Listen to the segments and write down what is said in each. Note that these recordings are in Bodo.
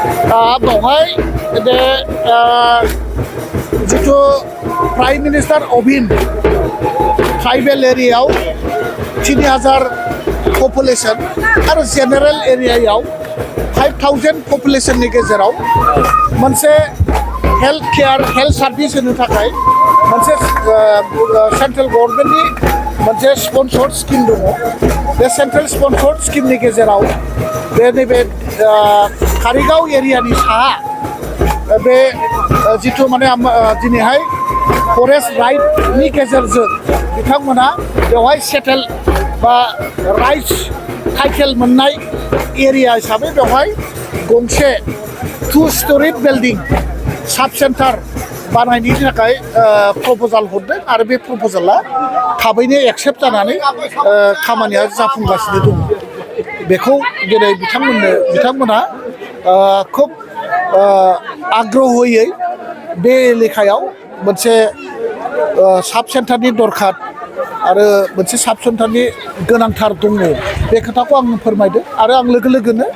बेवहाय बे जिथु प्राइम मिनिस्टार अभिन ट्राइबेल एरियायाव 3000 पपुलेशन आरो जेनेरेल एरियायाव 5000 पपुलेशननि गेजेराव मोनसे हेल्थ केयार हेल्थ सार्भिस होनो थाखाय मोनसे सेंट्रेल गभर्नमेन्टनि मोनसे स्पन्सर्ड स्किम दङ बे सेंट्रेल स्पन्सर्ड स्किमनि गेजेराव बे नैबे कारिगाव एरियानि साहा बे जिथु माने दिनैहाय फरेस्ट राइटनि गेजेरजों बिथांमोना बेवहाय सेटेल बा राइट्स टाइटेल मोननाय एरिया हिसाबै बेवहाय गंसे 2 स्टोरी बिल्डिं साब सेन्टार बानायनायनि थाखाय प्रपोजाल हरदों आरो बे प्रपोजाला थाबैनो एक्सेप्ट जानानै खामानिया जाफुंगासिनो दङ बेखौ दिनै बिथांमोना खुब आग्रहयै बे एलेकायाव मोनसे साब सेन्टारनि दरखार आरो मोनसे साब सेन्टारनि गोनांथार दङ बे खोथाखौ आं फोरमायदों आरो आं लोगो लोगोनो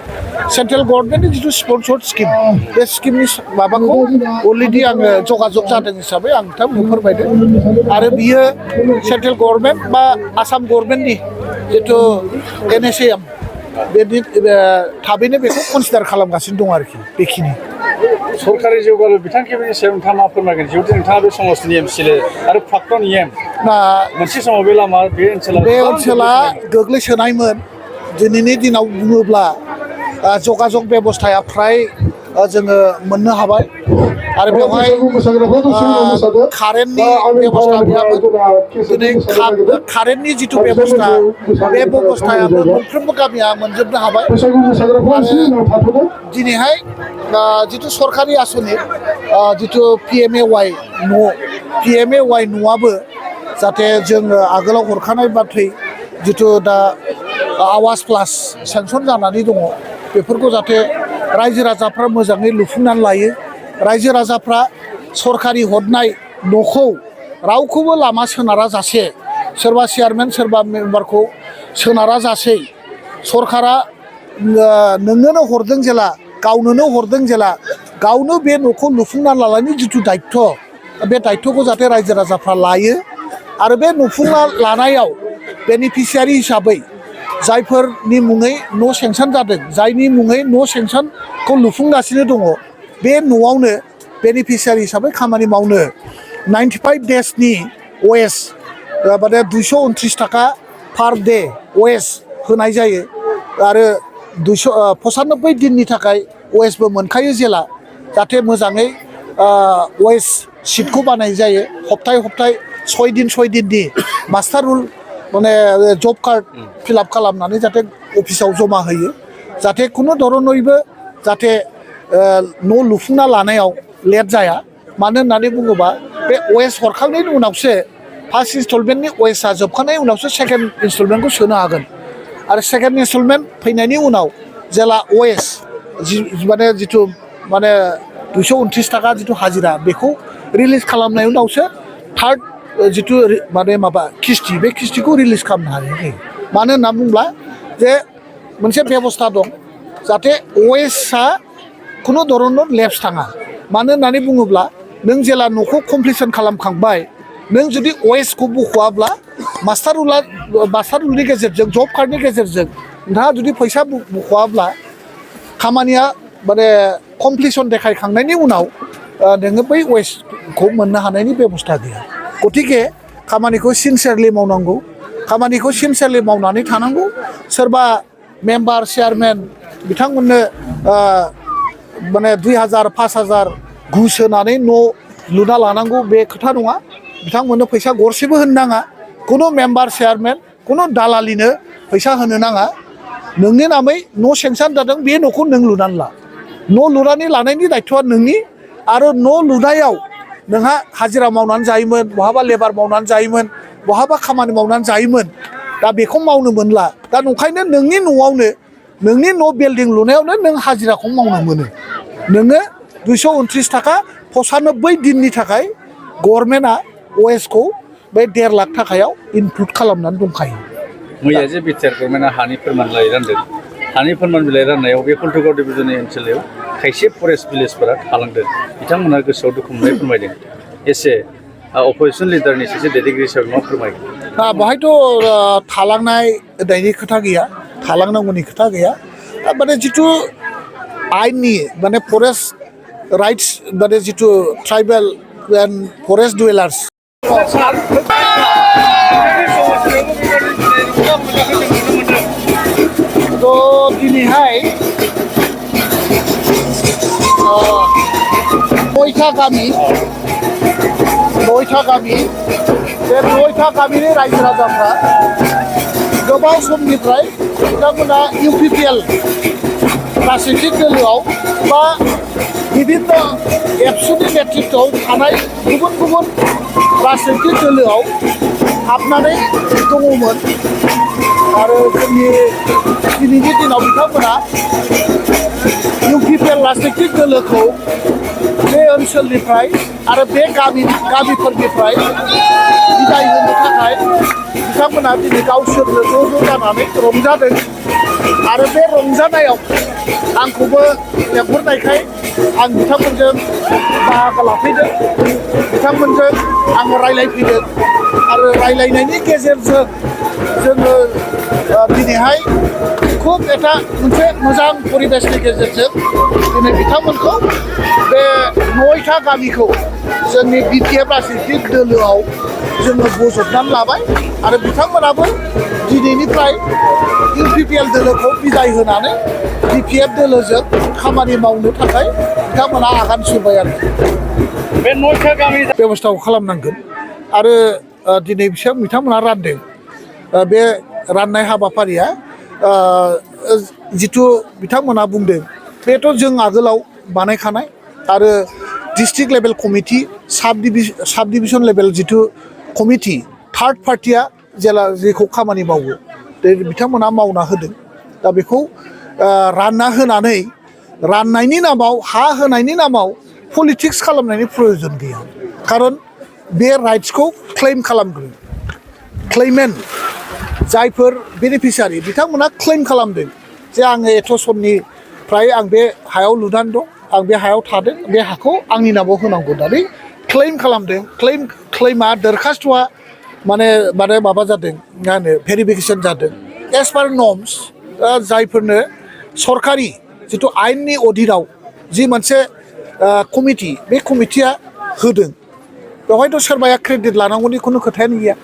सेंट्रेल गभर्नमेन्टनि जिथु स्पन्सर्ड स्किम बे स्किमनि माबाखौ अलरेडि आङो जगाजग जादों हिसाबै आं बिथांमोननो फोरमायदों आरो बियो सेंट्रेल गभर्नमेन्ट बा आसाम गभर्नमेन्टनि जिथु NSAM बेनि थाबैनो बेखौ कनसिडार खालामगासिनो दं आरोखि बेखिनि सरकारि जौगालु बिथांखिफोरनि सायाव नोंथाङा मा फोरमायगोन जिहेतु नोंथाङा बे समाजनि MCLA आरो प्राक्तन EM मोनसे समाव बे लामा बे ओनसोला गोग्लैसोनायमोन दिनैनि दिनाव बुङोब्ला जगाजग बेबस्थाया फ्राय जोङो मोननो हाबाय आरो बेवहाय कारेन्टनि बेबस्था गैयामोन दिनै कारेन्टनि जिथु बेबस्था बे बेबस्थायाबो मोनफ्रोमबो गामिया मोनजोबनो हाबाय आरो दिनैहाय जिथु सरकारि आसनि जिथु PMAY न'आबो जाहाथे जोङो आगोलाव हरखानाय बाथ्रै जिथु दा आवास प्लास सेंसन जानानै दङ बेफोरखौ जाहाथे रायजो राजाफ्रा मोजाङै लुफुंनानै लायो रायजो राजाफ्रा सरकारि हरनाय न'खौ रावखौबो लामा सोनारा जासे सोरबा चेयारमेन सोरबा मेम्बारखौ सोनारा जासे सरकारा नोंनोनो हरदों जेला गावनोनो हरदों जेला गावनो बे न'खौ लुफुंना लानायनि जिथु दायित्व बे दायित्वखौ जाहाथे रायजो राजाफ्रा लायो आरो बे लुफुंना लानायाव बेनिफिसियारि हिसाबै जायफोरनि मुङै न' सेंसन जादों जायनि मुङै न' सेंसनखौ लुफुंगासिनो दङ बे न'आवनो बेनिफिसियारि हिसाबै खामानि मावनो 95 डेजनि OS माने 229 थाखा पार डे OS होनाय जायो आरो 95 दिननि थाखाय OSबो मोनखायो जेला जाहाथे मोजाङै OS सिटखौ बानाय जायो हप्ताय 6 दिननि मास्टार रुल माने जब कार्ड फिलआप खालामनानै जाहाथे अफिसाव जमा होयो जाहाथे खुनु धरनैबो जाहाथे न' लुफुंना लानायाव लेट जाया मानो होननानै बुङोबा बे OS हरखांनायनि उनावसो फार्स्ट इनस्टलमेन्टनि OSआ जोबखांनायनि उनावसो सेकेन्ड इनस्टलमेन्टखौ सोनो हागोन आरो सेकेन्ड इनस्टलमेन्ट फैनायनि उनाव जेला OS माने जिथु माने 229 थाखा जिथु हाजिरा बेखौ रिलिज खालामनायनि उनावसो थार्ड जिथु माने माबा किस्ति बे किस्तिखौ रिलिज खालामनो हायो मानो होनना बुंब्ला जे मोनसे बेबस्था दं जाहाथे OSआ खुनु धरनाव लेप्स थाङा मानो होननानै बुङोब्ला नों जेला न'खौ कमप्लिसन खालामखांबाय नों जुदि OSखौ बख'वाब्ला मास्टार रुलनि गेजेरजों जब कार्डनि गेजेरजों नोंथाङा जुदि फैसा बख'वाब्ला खामानिया माने कमप्लिसन देखायखांनायनि उनाव नोङो बै OSखौ मोननो हानायनि बेबस्था गैया गतिके खामानिखौ सिनसियारलि मावनांगौ खामानिखौ सिनसियारलि मावनानै थानांगौ सोरबा मेम्बार चेयारमेन बिथांमोननो माने 2000 5000 घुस होनानै न' लुना लानांगौ बे खोथा नङा बिथांमोननो फैसा गरसेबो होनो नाङा खुनु मेम्बार चेयारमेन खुनु दालालिनो फैसा होनो नाङा नोंनि नामै न' सेंसन जादों बे न'खौ नों लुनानै ला न' लुनानै लानायनि दायित्वआ नोंनि आरो न' लुनायाव नोंहा हाजिरा मावनानै जायोमोन बहाबा लेबार मावनानै जायोमोन बहाबा खामानि मावनानै जायोमोन दा बेखौ मावनो मोनला दा नंखायनो नोंनि न'आवनो नोंनि न' बिल्डिं लुनायावनो नों हाजिराखौ मावनो मोनो नोङो 229 थाखा 95 दिननि थाखाय गभर्नमेन्टआ OSखौ बे 1.5 लाख थाखायाव इनक्लुड खालामनानै दंखायो मैया जे बिटिआर गभर्नमेन्टआ हानि फोरमान बिलाइ रानदों हानि फोरमान बिलाइ राननायाव बे कन्ट्रिगर डिभिजननि ओनसोलाव खायसे फरेस्ट भिलेजफोरा थालांदों बिथांमोनहा गोसोआव दुखु मोननाय फोरमायदों एसे अपोजिसन लिडारनि सासे दैदेनगिरि हिसाबै मा फोरमायगोन बाहायथ' थालांनाय दायनि खोथा गैया थालांनांगौनि खोथा गैया माने जिथु आयेननि माने फरेस्ट राइट्स माने जिथु ट्राइबेल एन्ड फरेस्ट डुवेलार्स थ' दिनैहाय 9टा गामि बे 9टा गामिनि रायजो राजाफ्रा गोबाव समनिफ्राय बिथांमोना UPPL राजनितिक दोलोआव बा बिभिन्न एबसुनि नेतृत्वआव थानाय गुबुन गुबुन राजनितिक दोलोआव हाबनानै दङमोन आरो जोंनि दिनैनि दिनाव बिथांमोना UPPL राजनितिक दोलोखौ बे ओनसोलनिफ्राय आरो बे गामिफोरनिफ्राय बिदाय होनो थाखाय बिथांमोना दिनै गावसोरनो ज' जानानै रंजादों आरो बे रंजानायाव आंखौबो लेंहरनायखाय आं बिथांमोनजों बाहागो लाफैदों बिथांमोनजों आङो रायलायफैदों आरो रायलायनायनि गेजेरजों जोङो दिनैहाय खुब मोनसे मोजां परिबेसनि गेजेरजों दिनै बिथांमोनखौ बे 9टा गामिखौ जोंनि BPF राजनितिक दोलोआव जोङो बजबनानै लाबाय आरो बिथांमोनाबो दिनैनिफ्राय UPPL दोलोखौ बिदाय होनानै BPF दोलोजों खामानि मावनो थाखाय बिथांमोना आगान सुरबाय आरो बे 9टा गामि बेबस्थाखौ खालामनांगोन आरो दिनै बिथांमोना रानदों बे राननाय हाबाफारिया जिथु बिथांमोना बुंदों बेथ' जों आगोलाव बानायखानाय आरो डिस्ट्रिक्ट लेभेल कमिटि साब डिभिजन लेभेल जिथु कमिटि थार्ड पार्टिया जेखौ खामानि मावो बिथांमोना मावना होदों दा बेखौ रानना होनानै राननायनि नामाव हा होनायनि नामाव पलिटिक्स खालामनायनि प्रयजन गैया खारन बे राइट्सखौ क्लेम खालामग्रो क्लेमेन्ट जायफोर बेनिफिसियारि बिथांमोना क्लेम खालामदों जे आङो एथ' समनिफ्राय आं बे हायाव लुनानै दं आं बे हायाव थादों बे हाखौ आंनि नामाव होनांगौ होननानै क्लेम खालामदों क्लेमा दरखास्त'आ माने माबा जादों मा होनो भेरिफिकेसन जादों एस पार नर्म्स जायफोरनो सरकारि जिथु आयेननि अधीनाव जि मोनसे कमिटि बे कमिटिया होदों बेवहायथ' सोरबाया क्रेडिट लानांगौनि खुनु खोथायानो गैया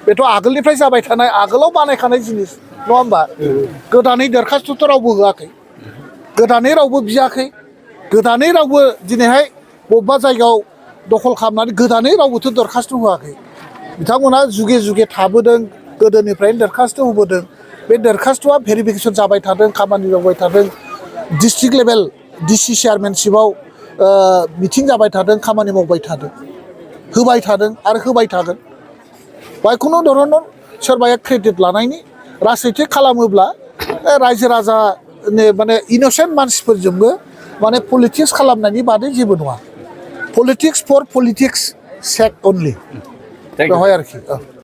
बेथ' आगोलनिफ्राय जाबाय थानाय आगोलाव बानायखानाय जिनिस नङा होमबा गोदानै दरखास्त'थ' रावबो होआखै गोदानै रावबो बियाखै गोदानै रावबो दिनैहाय बबेबा जायगायाव दखल खालामनानै गोदानै रावबोथ' दरखास्त' होआखै बिथांमोना जुगे जुगे थाबोदों गोदोनिफ्रायनो दरखास्त' होबोदों बे दरखास्त'आ भेरिफिकेसन जाबाय थादों खामानि मावबाय थादों डिस्ट्रिक्ट लेभेल DC चेयारमेनशिपआव मिटिं जाबाय थादों खामानि मावबाय थादों होबाय थादों आरो होबाय थागोन बाय खुनु धरनर सोरबाया क्रेडिट लानायनि राजनितिक खालामोब्ला रायजो राजानि माने इनोसेन्ट मानसिफोरजोंबो माने पलिटिक्स खालामनायनि बादै जेबो नङा पलिटिक्स फर पलिटिक्स सेक अनलि बेवहाय आरोखि